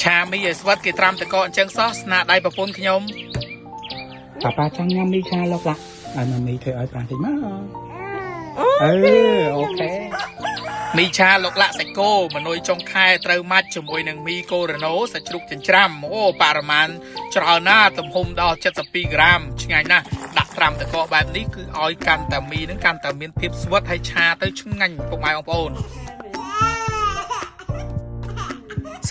ឆាមីឲ្យស្វិតគេត្រាំតកអញ្ចឹងសោះស្នាដៃប្រពន្ធខ្ញុំ ប៉ាប៉ាចង់ញ៉ាំមីឆាឡុកឡាក់ឲ្យម៉ាមីធ្វើឲ្យប៉ាតិចមកអឺ OK មីឆាឡុកឡាក់សាច់គោមនុយចុងខែត្រូវម៉ាច់ជាមួយនឹងមីកូរ៉េណូសាច់ជ្រូកចិញ្ច្រាំអូបរិមាណច្រើនណាស់ទំហំដល់72ក្រាមឆ្ងាញ់ណាស់ដាក់ត្រាំតកបែបនេះគឺឲ្យកាន់តែមីនឹងកាន់តែមានភាពស្វិតហើយឆាទៅឆ្ងាញ់ពុកម៉ែបងប្អូន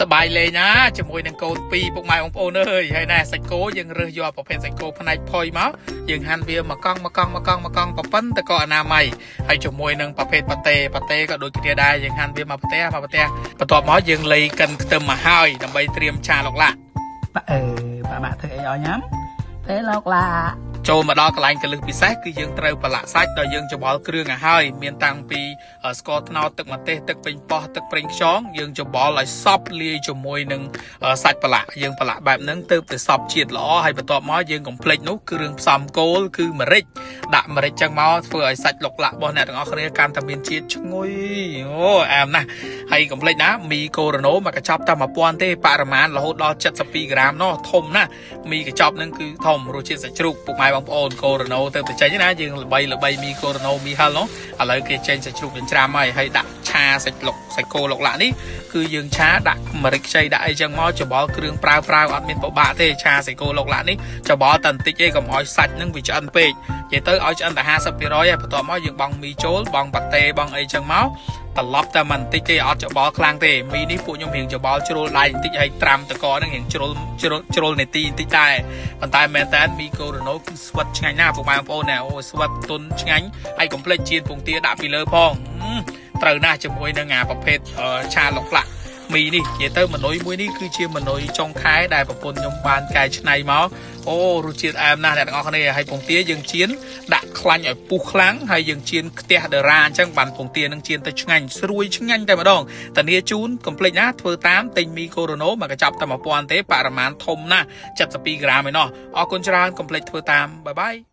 សបាយលេងណាជាមួយនឹងកូនពីរពុកម៉ែបងប្អូនអើយហើយណែសាច់គោយើងរើសយកប្រភេទសាច់គោផ្នែកផុយមកយើងហាន់វាមកកង់មកកង់មកកង់មកកង់ប៉ិនតកអនាម័យហើយជាមួយនឹងប្រភេទប៉ាតេប៉ាតេក៏ដូចគ្នាដែរយើងហាន់វាមកប្រទេសមកប្រទេសបន្ទាប់មកយើងលៃកិនខ្ទឹមមកហើយដើម្បីត្រៀមឆាឡុកឡាក់ ប៉ាអឺប៉ាម៉ាក់ធ្វើអីឲ្យញ៉ាំទេឡុកឡាក់ ចូលមកដល់កន្លែងកលឹះពិសេសគឺយើងត្រូវប្រឡាក់សាច់ដល់យើងច្បល់គ្រឿងឲ្យហើយមានតាំងពីស្ករត្នោតទឹកម្ទេសទឹកពេញប៉ោះទឹកប្រេងខ្យងយើងច្បល់ឲ្យសព្វលាយជាមួយនឹងសាច់ប្រឡាក់យើងប្រឡាក់បែបហ្នឹងទើបទៅសព្វជាតិល្អហើយបន្ទាប់មកយើងកុំភ្លេចនោះគ្រឿងផ្សំគោលគឺម្រេចដាក់ម្រេចចឹងមកធ្វើឲ្យសាច់ឡុកឡាក់របស់អ្នកទាំងអស់គ្នាកាន់តែមានជាតិឈ្ងុយអូអែមណាស់ហើយកុំភ្លេចណាមីកូរ៉េណូមកកញ្ចប់តែ1000ទេបរិមាណរហូតដល់72ក្រាមនោះធំណាស់មីកញ្ចប់ហ្នឹងគឺធំរសជាតិសាច់ជ្រូកពុកម៉ែបងប្អូនកូរ៉េណូទៅទៅចេញណាយើងល្បីល្បីមីកូរ៉េណូមីហិលនោះឥឡូវគេចេញសាច់ជ្រូកចិញ្ច្រាំហើយហើយដាក់ឆាសាច់លុកសាច់គោលុកឡាក់នេះគឺយើងឆាដាក់ម្រេចខ្ចីដាក់អីចឹងមកច្បល់គ្រឿងប្រើប្រើអត់មានពិបាកទេឆាសាច់គោលុកឡាក់នេះច្បល់តែបន្តិចទេកុំឲ្យសាច់នឹងវាឆ្អិនពេកនិយាយទៅឲ្យឆ្អិនតែ50%ហើយបន្ទាប់មកយើងបង់មីចូលបង់ប៉ាតេបង់អីចឹងមកត្រឡប់តែមិនបន្តិចទេអត់ច្បល់ខ្លាំងទេមីនេះពួកខ្ញុំរៀងច្បល់ជ្រុលដៃបន្តិចហើយត្រាំតកហ្នឹងរៀងជ្រុលជ្រុលជ្រុលនាទីបន្តិចដែរប៉ុន្តែមែនតើមីកូរ៉េណូគឺស្វិតឆ្ងាញ់ណាស់ពុកម៉ែបងប្អូនណាអូស្វិតទុនឆ្ងាញ់ហើយកុំភ្លេចចៀនពងទាដាក់ពីលើផងត្រូវណាស់ជាមួយនឹងអាប្រភេទឆាឡុកឡាក់មីនេះនិយាយទៅមនុយមួយនេះគឺជាមនុយចុងខែដែលប្រពន្ធខ្ញុំបានកែច្នៃមកអូរសជាតិអែមណាស់អ្នកទាំងអស់គ្នាហើយពងទាយើងចៀនដាក់ខ្លាញ់ឲ្យពុះខ្លាំងហើយយើងចៀនខ្ទះដរាអញ្ចឹងបានពងទានឹងចៀនទៅឆ្ងាញ់ស្រួយឆ្ងាញ់តែម្ដងតានាជូនកុំភ្លេចណាធ្វើតាមទិញមីកូរ៉េណូមកកញ្ចប់តែ1000ទេបរិមាណធំណាស់72ក្រាមឯណោះអរគុណច្រើនកុំភ្លេចធ្វើតាមបាយបាយ។